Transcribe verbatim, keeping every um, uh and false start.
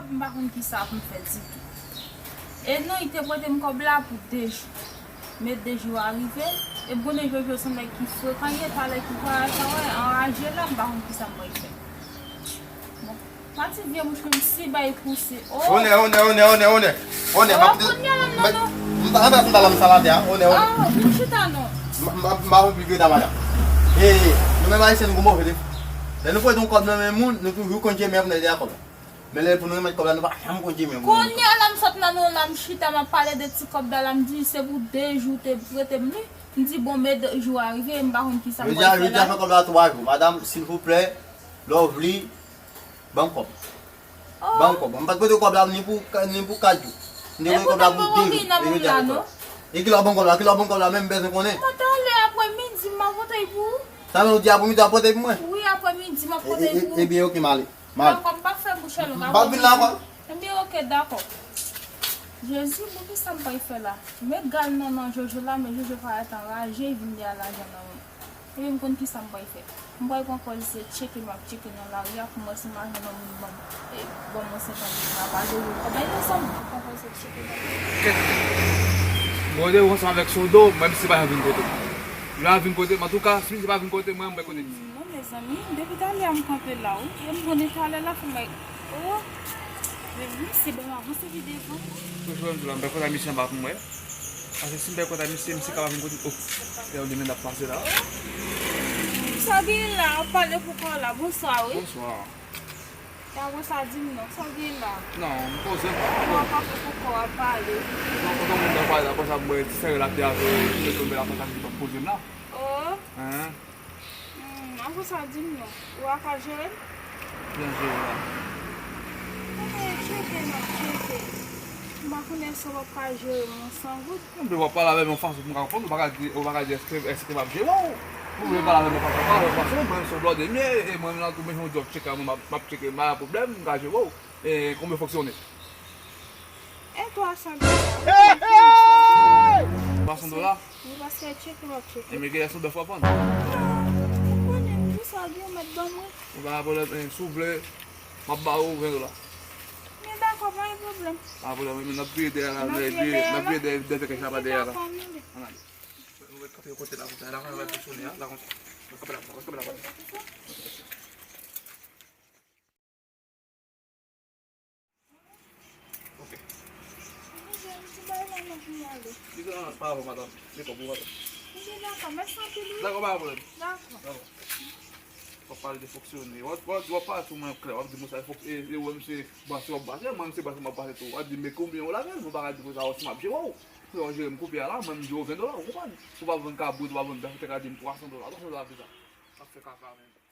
M pa konn kisa pou m fè ditou. E non, li te prete m kòb la pou de jou. Men de jou a rive, e m konnen Jojo se yon nèg ki frekan, li ye talè ki vwayaj sa, wè, anraje la, m pa konn kisa m pral fè. Bon, pati vye bouch mwen, si bay pouse. Oh! Onè, onè, onè, onè, onè. Onè, oh, kounye a la, non, non. M ta, m ta, m ta la, m salade a, onè, onè. Ah, vin chita non. M, m, m pa konn pli ke ta, madanm. E, nou menm Ayisyen, nou gon move defo. Lè nou prete yon kòb nan men moun, nou toujou konn jemè pou n al dèyè kòb la. Men lè pou nou remèt kòb la, nou pa janm konn jemè pou nou remèt kòb la. Kounye a la, m sot nan non la, m chita, m ap pale de ti kòb la, la, m di se pou de jou te prete m li. M di, bon, men de jou a rive, m pa konn kisa m pral fè la. Jodi a, jodi a fè kòb la twa jou. Madanm, silvouplè, lovely, ban m kòb. Oh. Ban m kòb. M pa t prete kòb la ni pou, ni pou kat jou. M te prete kòb la pou de jou. E jodi a fè kòb la. E kilè w ban m kòb la? Kilè w ban m kòb la menm, m bezwen konnen. Mwen talè aprè midi, m ap pote l pou ou. Sa vle di aprè midi, w ap pote l pou mwen? Wi, aprè midi, m ap pote l pou ou. E, e, e, ebyen, oke, m ale. Mal. Ankò, m pa fè bouch long. M pa vin la ankò. Ebyen, oke, dakò. Jezi, bon, kisa m pral fè la? Men gal nan, nan Jojo la, men Jojo parèt anraje, li vin dèyè lajan nan men m. Ebyen, m konn kisa m pral fè. M pral pran kòl se tcheke m ap tcheke nan lari a pou m wè si m pa jwenn yon moun ban m, e, ban m yon senkant dola pa Jojo. Kòb la, ansanm, m pran kòl se tcheke nan lari a. Kèt. Mwen te ansanm avèk Sodo, menm si pa vin kote m. Lè a vin kote m, antouka, si misye pa vin kote mwen, mwen konnen. Non, mezanmi, depi talè a m kanpe la, wi. E m konnen talè la, fò m bay. Oh! Men misye ban m avanse pi devan. Toujou menm la, m bay kontak misye anba pou mwen. Paske si m bay kontak misye, misye kapab vin kote m. Oh! Lè yo demen ap pase la. Sa gen la, ap pale pou kò la. Bonswa, wi. Bonswa. E apre sa, di m non, sa w gen la? Non, m poze m. Ou ap pase pou kò w ap pale. Non, kote moun nan pale la, konsa m wè ti sere l ap di avè, se tonbe la konsa m di m ap poze m la. Oh. Hein? Hmm, apre sa, di m non, ou a ka jere m? Byen jere la. Ebyen, tcheke m ap tcheke. M pa konnen si w ap ka jere m yon san goud. Mwen vle w ap pale avè m yon fason pou m ka konprann. Ou pa ka di, ou pa ka di èske, èske m ap jere w. Ou vle pale avè m yon fason, pale avè m yon fason. Mwen menm se yon blòdè m ye, e mwen menm la tou, men yon djòb tcheke mwen, m ap, m ap tcheke, m pa gen pwoblèm, m ka jere w. E konbyen w fonksyone? E twa san dola. Twa san dola? Wi, paske tcheke m ap tcheke. E men gen lè se yon bèf w ap vann. Ah, ou konnen m pou sa gen w mèt ban mwen. Ou pa gen pwoblèm, e, si w vle, m ap ba ou ven dola. Men dakò, pa gen pwoblèm. Pa gen pwoblèm, men n ap vire dèyè la, n ap vire dèyè, n ap vire dèyè, dèyè kèch la pa dèyè la. Dakò, ann ale. Ann ale. Nou ret kanpe yon kote la, konsa, la, konsa, la, konsa. Kanpe la, kanpe la, kanpe la. Ok. Li gen pa avè madanm. Li kòb ou madanm. Dakò, mèsi anpil, wi. Dakò, pa gen pwoblèm. Dakò. Dakò. W ap pale de fonksyone. W ap, w ap, w ap pale sou mwen klè. W ap di m sa, fòk, e, e, wè misye brase w ap brase, mwen, se brase m ap brase tou. W ap di m, men konbyen w lage l, mwen pa ka di konsa, si m ap jere w. Pou w jere m koupe a la, mwen, m jere w ven dola, ou konprann? Si w pa vann kabrit, ou pa vann bèf, ou te ka di m twa san dola, twa san dola plis la. W ap fè kaka menm.